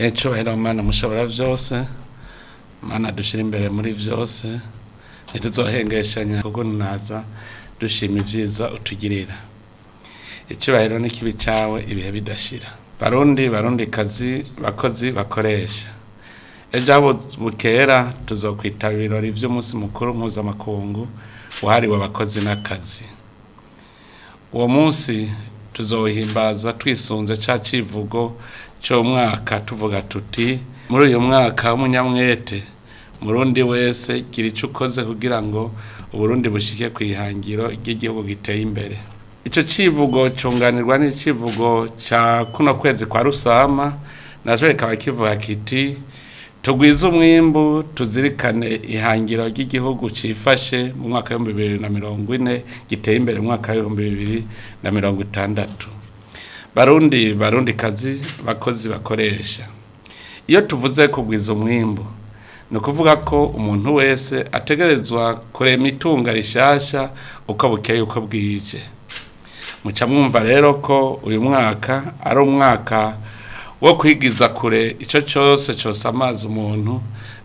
Ecubahiro Mana mushobora vyose, Mana dushira imbere muri vyose, ntituzohengeshanya kuko naza dushima ivyiza utugirira. Icubahiro n'ikibi cawe ibihe bidashira. Barundi, barundi kazi, bakozi bakoresha. Ejo aho bukera tuzokwitaba ibirori vy'umunsi mukuru mpuzamakungu wahariwe abakozi n'akazi. Uwo munsi tuzowuhimbaza twisunze ca civugo c'umwaka tuvuga tuti muri uyu mwaka w'umunyamwete murundi wese gira ico ukoze kugira ngo Uburundi bushike kw'ihangiro ry'igihugu giteye imbere. Ico civugo cunganirwa n'icivugo ca kuno kwezi kwa Rusama naco kikaba kivuga kiti tugwize umwimbu tuzirikane ihangiro ry'igihugu cifashe mu mwaka w'2040 giteye imbere mu mwaka w'2060. Barundi, barundi kazi, bakozi bakoresha. Iyo tuvuze kugwiza umwimbu ni ukuvuga ko umuntu wese ategerezwa kurema itunga rishasha uko bukeye uko bwije. Muca mwumva rero ko uyu mwaka ari umwaka wo kwigiza kure ico cose cosamaza umuntu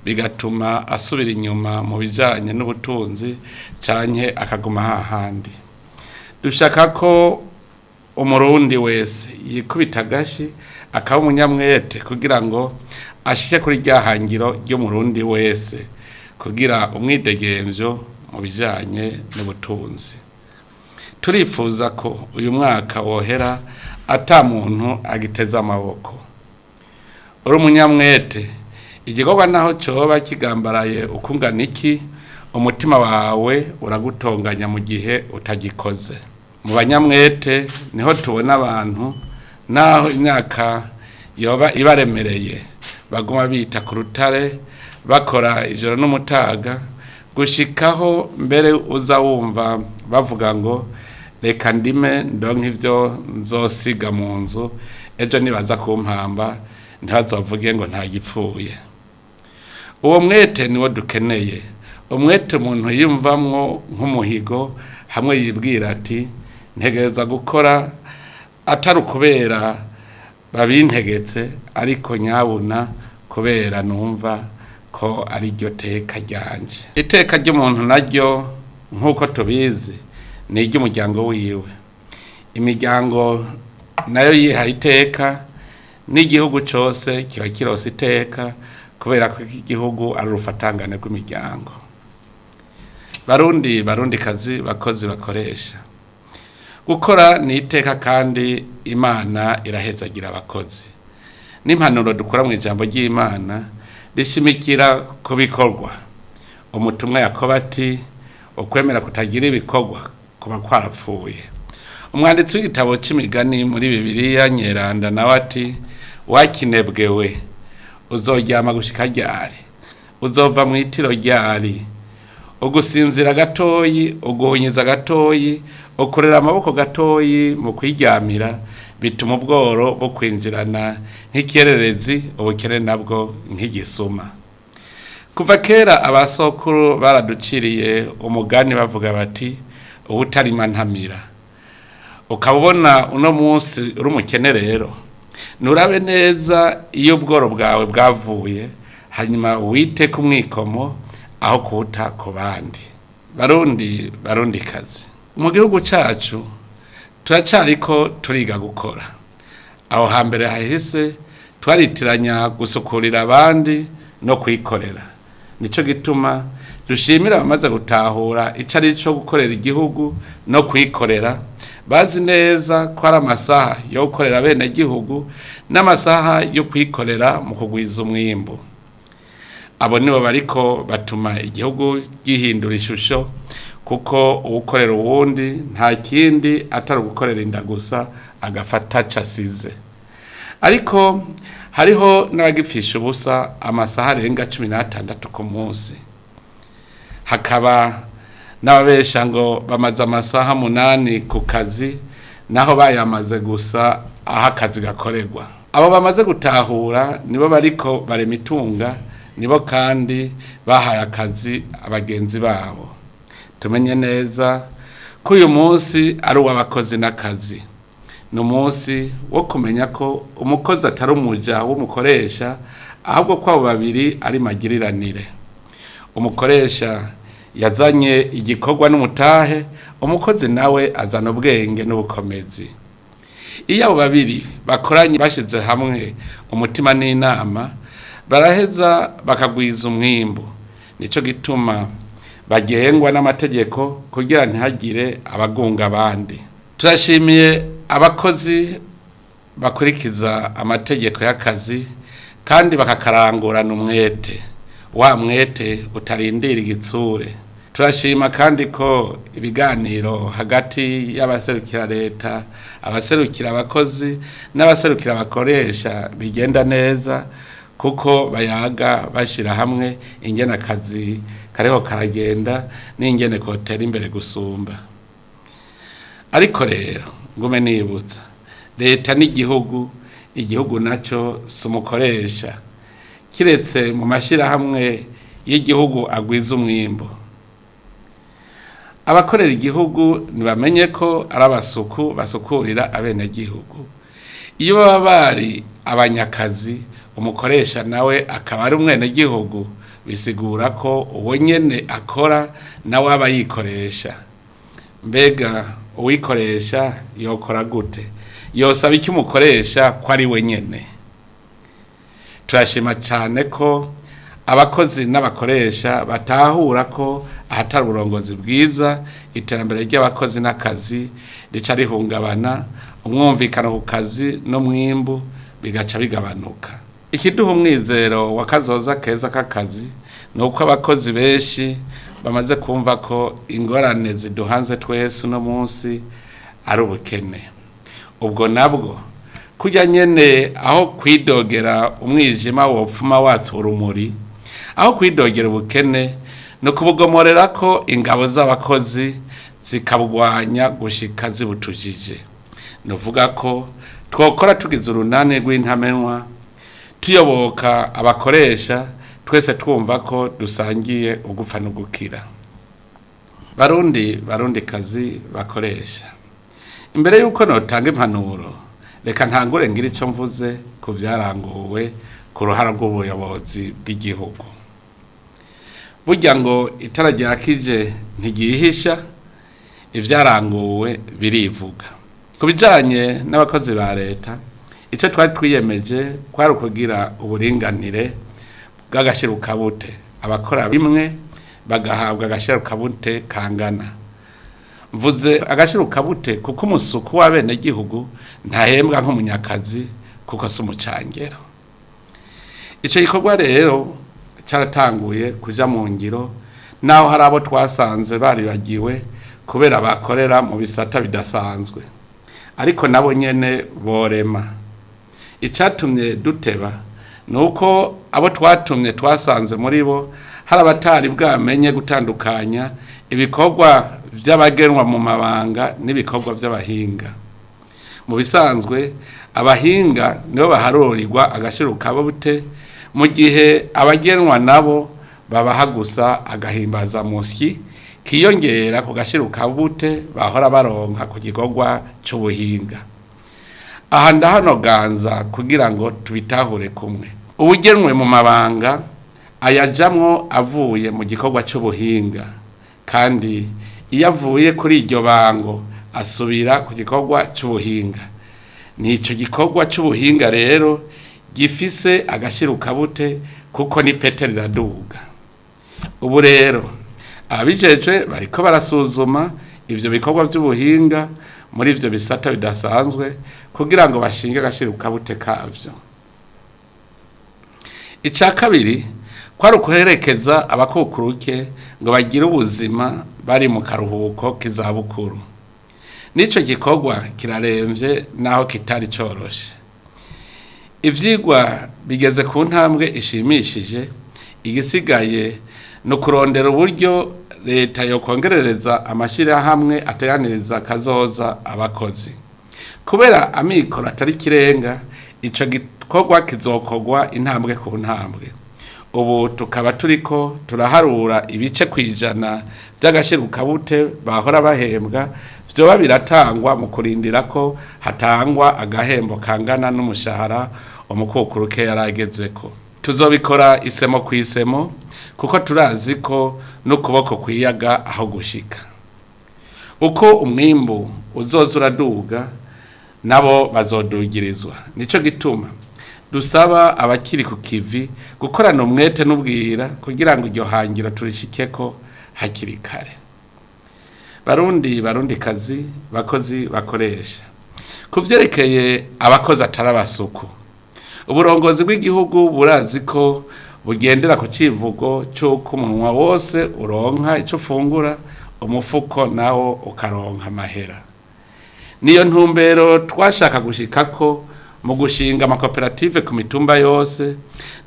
bigatuma asubira inyuma mu bijanye n'ubutunzi canke akaguma hahandi. Dushaka ko umurundi wese yikubita agashi akaba umunyamwete kugira ngo ashike kuri rya hangiro ry'umurundi wese kugira umwidegemvyo mu bijanye n'ubutunzi. Turifuza ko uyu mwaka wohera ata muntu agiteze amaboko. Uri umunyamwete, igikorwa naho coba kigambaraye ukungana iki, umutima wawe uragutonganya mu gihe utagikoze. Mu banyamwete niho tubona abantu naho imyaka yoba ibaremereye baguma bita ku rutare bakora ijoro n'umutaga gushikaho mbere uza wumva bavuga ngo reka ndime ndonke ivyo nzosiga mu nzu ejo nibaza kumpamba ntibazovuge ngo ntagipfuye. Uwo mwete niwo dukeneye, umwete umuntu yiyumvamwo nk'umuhigo hamwe yibwira ati ntegereza gukora atari ukubera babintegetse ariko nyabuna kubera numva ko ari ryo teka ryanje. Iteka ry'umuntu naryo nk'uko tubizi ni iry'umuryango wiwe. Imiryango nayo yihaye iteka n'igihugu cose kiba kirose iteka kubera ko igihugu ari urufatangane rw'imiryango. Barundi, barundi kazi, bakozi bakoresha. Gukora ni iteka kandi Imana irahezagira abakozi. N'impanuro dukura mu ijambo ry'Imana rishimikira ku bikorwa. Umutumwa Yakobo ati ukwemera kutagira ibikorwa kuba kwarapfuye. Umwanditsi w'igitabo c'imigani muri Bibiliya Nyeranda nawe ati wakinebwewe uzoryama gushika ryari? Uzova mw'itiro ryari? Ugusinzira gatoyi, uguhunyiza gatoyi, ukurera amaboko gatoyi mu kwiryamira bituma ubworo bukwinjirana nk'ikiyererezi, ubukene nabwo nk'igisuma. Kuva kera abasokuru baraduciriye umugani bavuga bati uwutarima ntamira. Ukaba ubona uno munsi uri umukene rero, nurabe neza iyo ubworo bwawe bwavuye, hanyuma wite ku mwikomo aho kuwuta ku bandi. Barundi, barundi kazi, mu gihugu cacu turacariko turiga gukora. Aho hambere hahise twaritiranya gusukurira abandi no kwikorera. Nico gituma dushimira abamaze gutahura ico ari co gukorera igihugu no kwikorera, bazi neza ko ari amasaha yo gukorera bene gihugu n'amasaha yo kwikorera mu kugwiza umwimbu. Abo nibo bariko batuma igihugu gihindura ishusho kuko uwukorera uwundi nta kindi atari ugukorera inda gusa agafata aco asize. Ariko hariho n'abagipfisha ubusa amasaha arenga 16 ku munsi. Hakaba n'ababesha ngo bamaze amasaha 8 ku kazi naho bayamaze gusa aho akazi gakorerwa. Abo bamaze gutahura nibo bariko barema itunga, nibo kandi bahaye akazi abagenzi babo. Tumenye neza ko uyu munsi ari uw'abakozi n'akazi. Ni umunsi wo kumenya ko umukozi atari umuja w'umukoresha, ahubwo ko abo babiri ari magiriranire. Umukoresha yazanye igikorwa n'umutahe, umukozi nawe azana ubwenge n'ubukomezi. Iyo abo babiri bakoranye bashize hamwe umutima n'inama, baraheza bakagwiza umwimbu. Nico gituma bagengwa n'amategeko kugira ntihagire abagunga abandi. Turashimiye abakozi bakurikiza amategeko y'akazi kandi bakakarangurana umwete, wa mwete utarindira igitsure. Turashima kandi ko ibiganiro hagati y'abaserukira leta, abaserukira abakozi n'abaserukira abakoresha bigenda neza, kuko bayaga bashira hamwe ingene akazi kariho karagenda n'ingene kotera imbere gusumba. Ariko rero ngume nibutsa, leta n'igihugu, igihugu naco si umukoresha, kiretse mu mashirahamwe y'igihugu agwiza umwimbu. Abakorera igihugu ntibamenye ko ari abasuku basukurira abenegihugu. Iyo baba bari abanyakazi, umukoresha nawe akaba ari umwenegihugu, bisigura ko uwo nyene akora nawe aba yikoresha. Mbega uwikoresha yokora gute? Yosaba iki umukoresha ko ari we nyene? Turashima cyane ko abakozi n'abakoresha batahura ko ahatari uburongozi bwiza, iterambere ry'abakozi n'akazi rica rihungabana, umwumvikano ku kazi n'umwimbu bigaca bigabanuka. Ikiduha umwizero wa kazoza keza k'akazi ni uko abakozi benshi bamaze kumva ko ingorane ziduhanze twese uno munsi ari ubukene. Ubwo nabwo kurya nyene, aho kwidogera umwijima wopfuma watsa urumuri, aho kwidogera ubukene ni ukubugomorera ko ingabo z'abakozi zikabugwanya gushika zibutujije. Ni uvuga ko twokora tugize urunani rw'intamenwa, tuyoboka abakoresha, twese twumva ko dusangiye ugupfa n'ugukira. Barundi, barundi kazi, bakoresha, imbere y'uko notanga impanuro, reka ntangure ngira icyo mvuze ku byaranguwe ku ruhara rw'ubuyobozi bw'igihugu. Burya ngo itara ryakije ntigihisha, ibyaranguwe birivuga. Ku bijanye n'abakozi ba leta, icyo twari twiyemeje kwari ukugira uburinganire bw'agashirukabute, abakora bimwe bagahabwa agashirukabute kangana. Mvuze agashirukabute kuko umusuku w'abenegihugu ntahembwa nk'umunyakazi, kuko si umucangero. Icyo gikorwa rero cyaratanguye kuja mu ngiro, naho hari abo twasanze baribagiwe kubera bakorera mu bisata bidasanzwe, ariko nabo nyene borema. Icyatumye duteba ni uko abo twatumye twasanze muri bo hari abatari bwamenye gutandukanya ibikorwa by'abagenwa mu mabanga n'ibikorwa by'abahinga. Mu bisanzwe abahinga nibo baharurirwa agashirukabute, mu gihe abagenwa nabo babaha gusa agahimbazamusyi kiyongera ku gashirukabute bahora baronka ku gikorwa c'ubuhinga. Aha ndahanoganza kugira ngo tubitahure kumwe. Ubugenwe mu mabanga ayajamwo avuye mu gikorwa c'ubuhinga, kandi iyo avuye kuri iryo bango asubira ku gikorwa c'ubuhinga. Nico gikorwa c'ubuhinga rero gifise agashirukabute, kuko ni pete riraduga. Ubu rero ababijejwe bariko barasuzuma ivyo bikorwa vy'ubuhinga muri ivyo bisata bidasanzwe kugira ngo bashinge agashirukabute kavyo. Ica kabiri kwari ukuherekeza abakukuruke ngo bagire ubuzima bari mu karuhuko k'izabukuru. N'ico gikorwa kiraremvye naho kitari coroshe. Ivyigwa bigeze ku ntambwe ishimishije, igisigaye ni ukurondera uburyo leta yokongerereza amashyirahamwe ateganiriza kazoza abakozi. Kubera amikoro atari kirenga, ico gikorwa kizokorwa intambwe ku ntambwe. Ubu tukaba turiko turaharura ibice kwijana vy'agashirukabute bahora bahembwa vyoba biratangwa mu kurindira ko hatangwa agahembo kangana n'umushahara umukukuruke yaragezeko. Tuzobikora isemo kw'isemo kuko turazi ko n'ukuboko kwiyaga aho gushika. Uko umwimbu uzoza uraduga nabo bazodugirizwa. Nico gituma dusaba abakiri ku kivi gukorana umwete n'ubwira kugira ngo iryo hangiro turishikeko hakiri kare. Barundi, barundi kazi, bakozi bakoresha. Ku vyerekeye abakozi atari abasuku, uburongozi bw'igihugu burazi ko bugendera ku civugo c'uko umunwa wose uronka ico ufungura, umufuko nawo ukaronka amahera. Niyo ntumbero twashaka gushikako mu gushinga amakoperative ku mitumba yose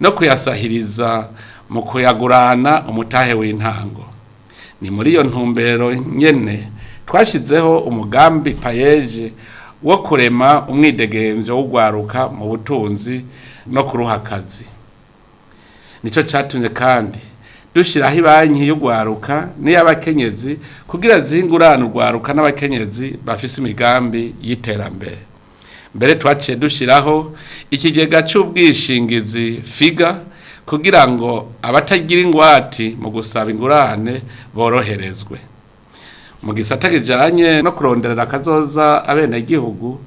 no kuyasahiriza mu kuyagurana umutahe w'intango. Ni muri iyo ntumbero nyene twashizeho umugambi payeje wo kurema umwidegemvyo w'ugwaruka mu butunzi no kuruha akazi. Nico catumye kandi dushiraho ibanki y'ugwaruka n'iy'abakenyezi kugira zingurane urwaruka n'abakenyezi bafise imigambi y'iterambere. Mbere twaciye dushiraho ikigega c'ubwishingizi figa kugira ngo abatagira ingwati mu gusaba ingurane boroherezwe. Mu gisata kijanye no kuronderera akazoza abenegihugu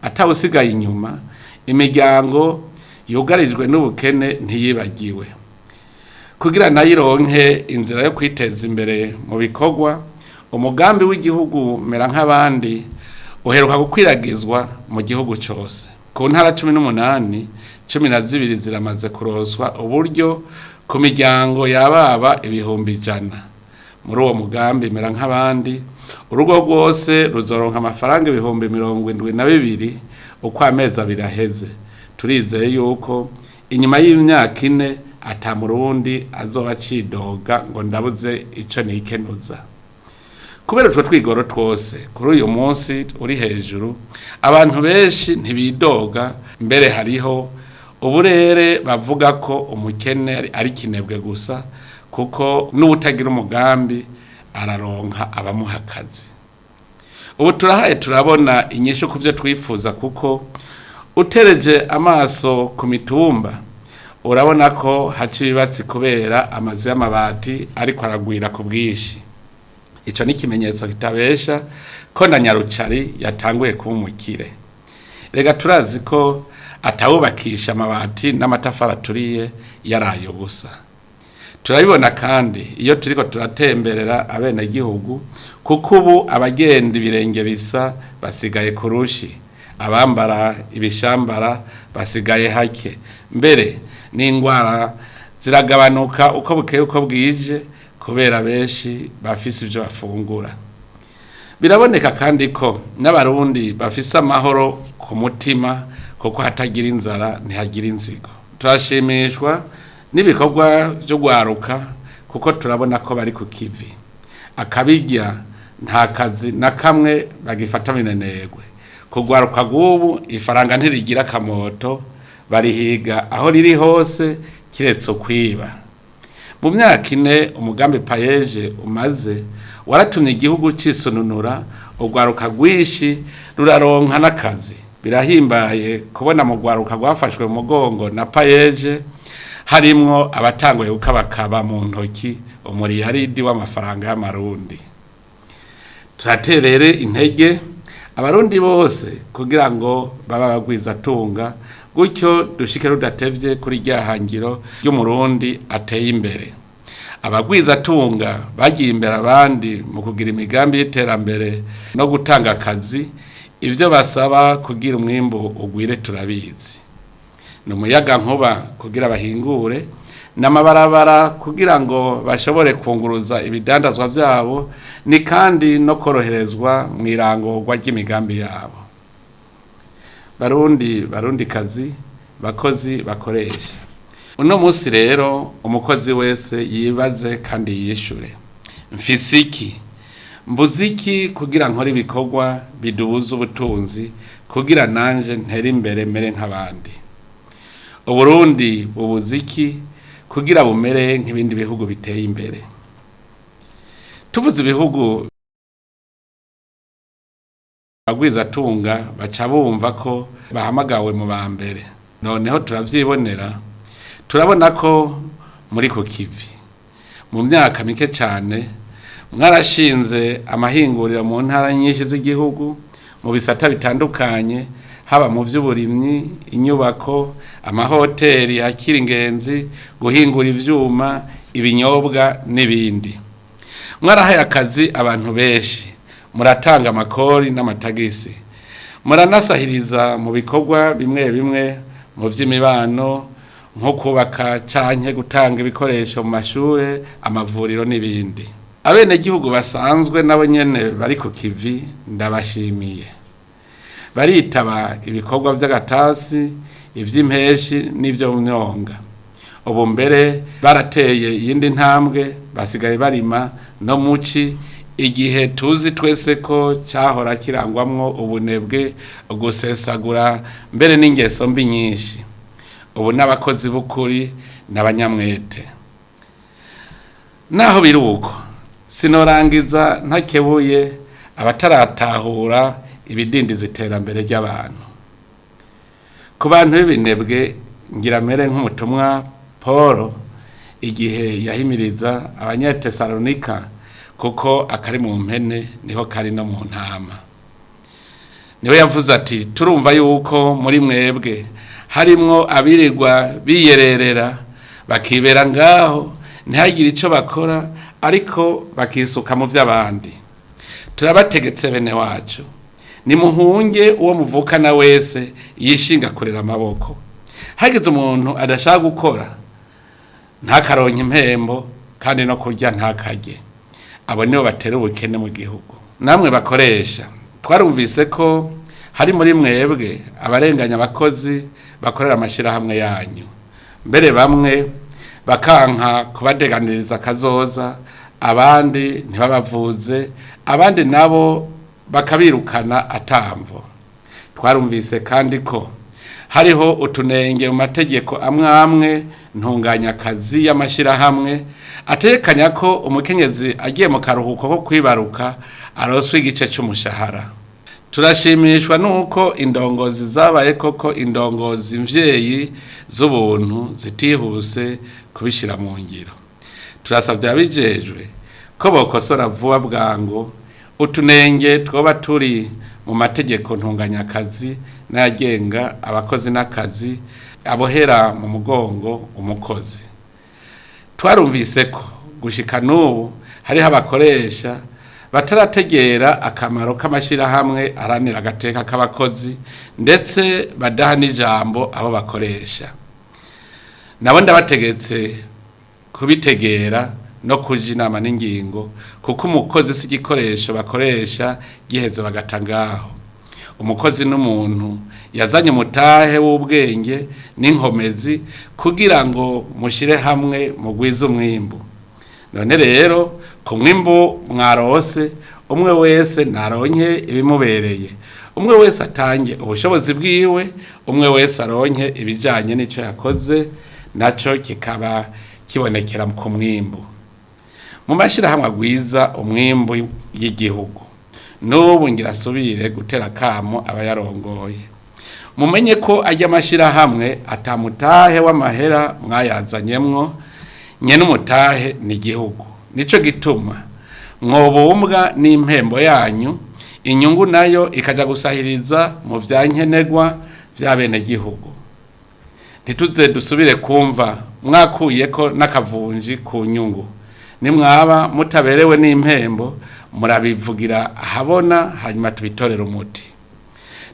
atawusigaye inyuma, imiryango yugarijwe n'ubukene ntiyibagiwe. Kugira nayo ironke inzira yo kwiteza imbere mu bikorwa, umugambi w'igihugu mera nk'abandi uheruka gukwiragizwa mu gihugu cose. Ku ntara 18, 12 ziramaze kuronswa uburyo ku miryango yababa 100,000. Muri uwo mugambi mera nk'abandi, urugo rwose ruzoronka amafaranga 72,000 uko amezi abiri aheze. Turizeye yuko inyuma y'imyaka ine ata murundi azoba acidoga ngo ndabuze ico nikenuza. Kubera utwo twigoro twose kuri uyu munsi uri hejuru, abantu benshi ntibidoga, mbere hariho uburere bavuga ko umukene ari kinebwe gusa kuko n'uwutagira umugambi araronka abamuha akazi. Ubu turahaye turabona inyishu ku vyo twifuza kuko utereje amaso ku mitumba urabona ko haca ibibatsi kubera amazu y'amabati ariko aragwira ku bwinshi. Ico ni ikimenyetso kitabesha ko na Nyarucari yatanguye kuba umukire. Rega turazi ko atawubakisha amabati n'amatafari aturiye yaraye ubusa. Turabibona kandi iyo turiko turatemberera abenegihugu kuko ubu abagenda ibirenge bisa basigaye kurushi, abambara ibishambara basigaye hake, mbere n'ingwara ziragabanuka uko bukeye uko bwije kubera benshi bafise ivyo bafungura. Biraboneka kandi ko n'abarundi bafise amahoro ku mutima kuko hatagira inzara ntihagira inzigo. Turashimishwa n'ibikorwa vyo gwaruka kuko turabona ko bari ku kivi. Akabirya nta kazi na kamwe bagifata minenegwe. Kugwaruka rw'ubu ifaranga ntirigira akamoto, barihiga aho riri hose kiretse ukwiba. Mu myaka ine umugambi payeje umaze waratumye igihugu cisununura, urwaruka rwinshi ruraronka n'akazi. Birahimbaye kubona mu rwaruka rwafashwe mu mugongo na payeje harimwo abatanguye gukabakaba mu ntoki umuriyaridi w'amafaranga y'amarundi. Turaterere intege abarundi bose kugira ngo baba bagwizatunga, gutyo dushike rudatevye kuri rya hangiro ry'umurundi ateye imbere. Abagwizatunga bagiye imbere abandi mu kugira imigambi y'iterambere no gutanga akazi, ivyo basaba kugira umwimbu ugwire turabizi. Ni umuyagankuba kugira bahingure, n'amabarabara kugira ngo bashobore kunguruza ibidandazwa vyabo, ni kandi no koroherezwa mw'irangurwa ry'imigambi yabo. Barundi, barundikazi, bakozi bakoresha. Uno musi rero umukozi wese yibaze kandi yishure. Mfise iki? Mbuze iki kugira nkore ibikorwa biduza ubutunzi kugira nanje ntere imbere mere nk'abandi? Uburundi bubuze iki Kugira bumere nk'ibindi bihugu biteye imbere. Tuvuze ibihugu abagwizatunga baca bumva ko bahamagawe mu ba mbere. Noneho turavyibonera, turabona ko muri ku kivi. Mu myaka mike cane mwarashinze amahinguriro mu ntara nyinshi z'igihugu mu bisata bitandukanye, haba mu vy'uburimyi, inyubako, amahoteli yakira ingenzi, guhingura ivyuma, ibinyobwa n'ibindi. Mwarahaye akazi abantu benshi, muratanga amakori n'amatagisi, muranasahiriza mu bikorwa bimwe bimwe mu vy'imibano, nko kubaka canke gutanga ibikoresho mu mashure, amavuriro n'ibindi. Abenegihugu basanzwe nabo nyene bari ku kivi ndabashimiye. Baritaba ibikorwa vy'agatasi, ivy'impeshi n'ivyo mu myonga. Ubu mbere barateye iyindi ntambwe, basigaye barima no muci, igihe tuzi twese ko cahora kirangwamwo ubunebwe, gusesagura mbere n'ingeso mbi nyinshi. Ubu n'abakozi b'ukuri n'abanyamwete. Naho biri uko, sinorangiza ntakebuye abataratahura ibidindiza iterambere ry'abantu. Ku bantu b'ibinebwe ngira mere nk'umutumwa Paul igihe yahimiriza Abanyatesalonika, kuko akari mu mpene niho kari no mu ntama. Niwe yavuze ati: "Turumva yuko muri mwebwe harimwo abirirwa biyererera, bakibera ngaho ntihagire ico bakora, ariko bakisuka mu vy'abandi." Turabategetse bene wacu, nimuhunge uwo muvukana wese yishinga kurera amaboko. Hagize umuntu adashaka gukora, ntakaronke impembo, kandi no kurya ntakarye. Abo nibo batera ubukene mu gihugu. Namwe bakoresha, twarumvise ko hari muri mwebwe abarenganya abakozi bakorera amashirahamwe yanyu, mbere bamwe bakanka kubadeganiriza akazoza, abandi ntibabavuze, abandi nabo bakabirukana atamvo. Twarumvise kandi ko hariho utunenge mu mategeko amwe amwe ntunganyakazi y'amashirahamwe atekanya ko umukenyezi agiye mu karuhuko ko kwibaruka aronswa igice c'umushahara. Turashimishwa nuko indongozi zabaye koko indongozi mvyeyi z'ubuntu zitihuse kubishira mu ngiro. Turasavye ababijejwe ko bokosora vuba bwangu utunenge twoba turi mu mategeko ntunganyakazi n'ayagenga abakozi n'akazi abohera mu mugongo umukozi. Twarumvise ko gushika n'ubu hariho abakoresha batarategera akamaro k'amashirahamwe aharanira agateka k'abakozi, ndetse badaha n'ijambo abo bakoresha. Nabo ndabategetse kubitegera no kuja inama n'ingingo, kuko umukozi si igikoresho bakoresha giheze bagata ngaho. Umukozi n'umuntu yazanye umutahe w'ubwenge n'inkomezi kugira ngo mushire hamwe mugwize umwimbu. None rero ku mwimbu mwarose, umwe wese naronke ibimubereye, umwe wese atange ubushobozi bwiwe, umwe wese aronke ibijanye n'ico yakoze, naco kikaba kibonekera ku mwimbu. Mu mashirahamwe agwiza umwimbu y'igihugu, n'ubu ngira asubire gutera akamo abayarongoye. Mumenye ko arya mashirahamwe ata mutahe w'amahera mwayazanyemwo, nyene umutahe ni igihugu. Nico gituma mwobumbwa n'impembo yanyu, inyungu nayo ikaja gusahiriza mu vya nkenerwa vya benegihugu. Ntituze dusubire kumva mwakuyeko n'akavunji ku nyungu. Nimwaba mutaberewe n'impembo, murabivugira ahabona, hanyuma tubitorere umuti.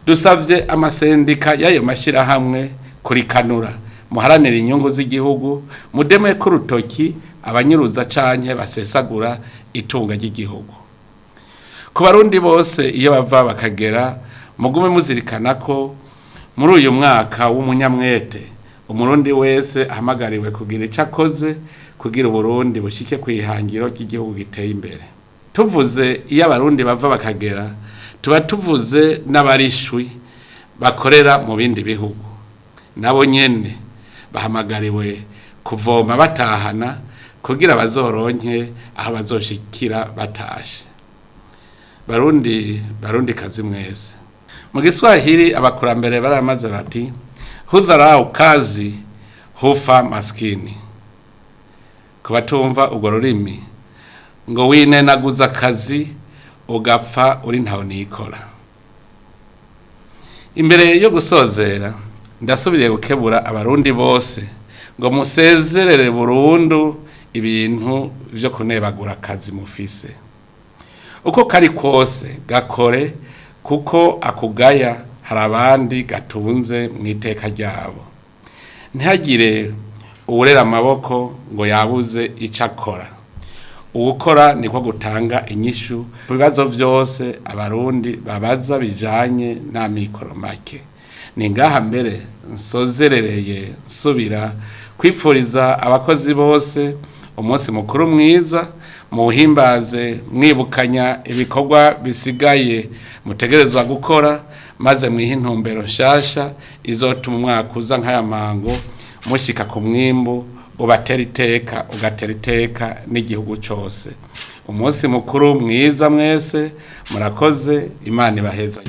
Dusavye amasendika y'ayo mashirahamwe kurikanura, muharanire inyungu z'igihugu, mudeme ko urutoki abanyuruza canke basesagura itunga ry'igihugu. Ku Barundi bose iyo bava bakagera, mugume muzirikana ko muri uyu mwaka w'umunyamwete Umurundi wese ahamagariwe kugira ico akoze kugira Uburundi bushike kw'ihangiro ry'igihugu giteye imbere. Tuvuze iyo Abarundi bava bakagera, tuba tuvuze n'abarishwi bakorera mu bindi bihugu. Nabo nyene bahamagariwe Kuvoma batahana kugira bazoronke aho bazoshikira batashe. Barundi, barundi kazi mwese, mu Giswahili abakurambere baramaze bati: "Hudharau kazi hufa maskini." Ku batumva urwo rurimi, ngo winenaguza akazi ugapfa uri ntaho nikora. Imbere yo gusozera, ndasubiriye gukebura abarundi bose ngo musezerere burundu ibintu vyo kunebagura akazi mufise. Uko kari kose gakore, kuko akugaya hari abandi gatunze mu iteka ryabo. Ntihagire uwurera amaboko ngo yabuze icyo akora. Uwukora niko gutanga inyishu ku bibazo byose abarundi babaza bijanye n'amikoro make. Ni ngaha mbere nsozerereye, nsubira kwipfuriza abakozi bose umunsi mukuru mwiza. Muwuhimbaze mwibukanya ibikorwa bisigaye mutegerezwa gukora, maze mwihe intumbero nshasha izotuma umwaka uza nk'aya mango mushika ku mwimbu ubatera iteka, ugatera iteka n'igihugu cyose. Umunsi mukuru mwiza mwese, murakoze. Imana ibaheza.